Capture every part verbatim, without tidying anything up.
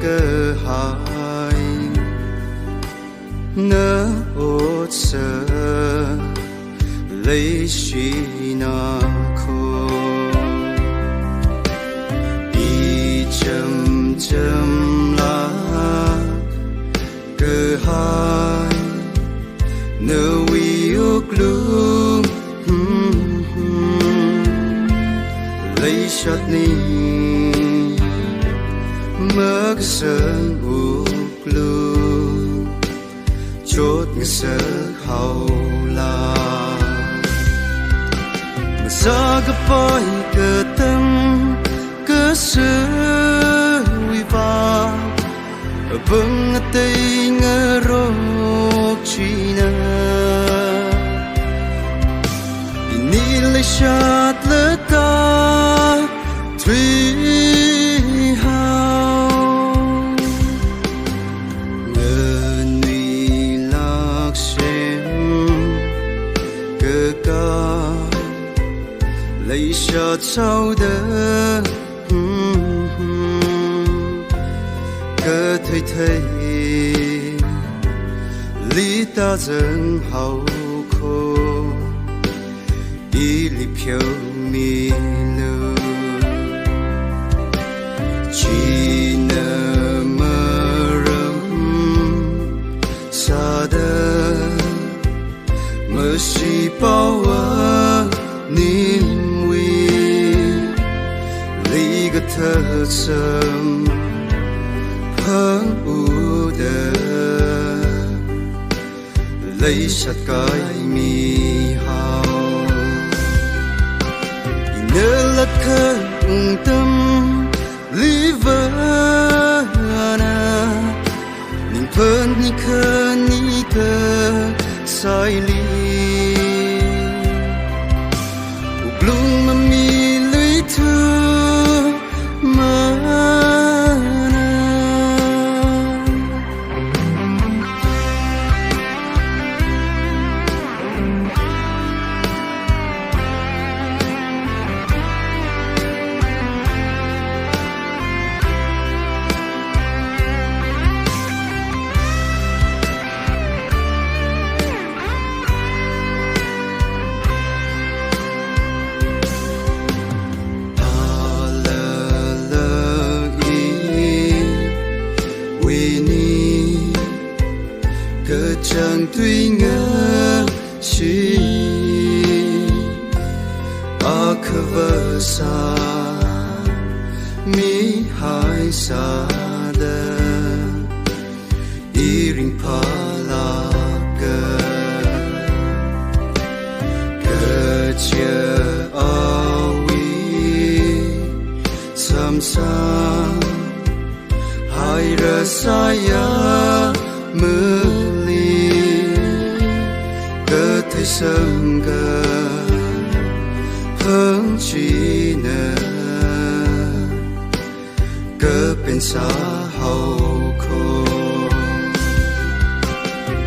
kahai na otsak leishinako. Ichamchamlāk kahai nawui wuklung, hmm, hmm, leishatni makasang wuklung chotngasak haola. Masākapai katam kasāwui vang apam ngateingarok china ini leishatlaga thuihao. Nganuilāk semkaka leishat sāhaoda, hmm, hmm, kathei theili tāzang haoko. Ili pheomilu. China maram sāda masi paowa nimwui leikathā samphang uda leishat kaimi hao. Ina latkhaung tamli vāna, ningphan nikhanika saili, wuklung mamiluithu mana. Alala iwuini kachāng tui ngashi, akhava sāmihai sāda, i ringphālāka. Kaja awui samsang haira sāya mali, kathei samkaphang china kapen sāhaoko.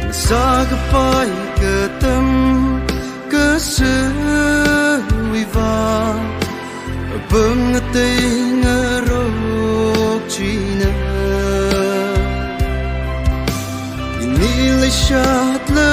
Masākapai katam kasāwui vang apam ngateingarok china, ini leishatla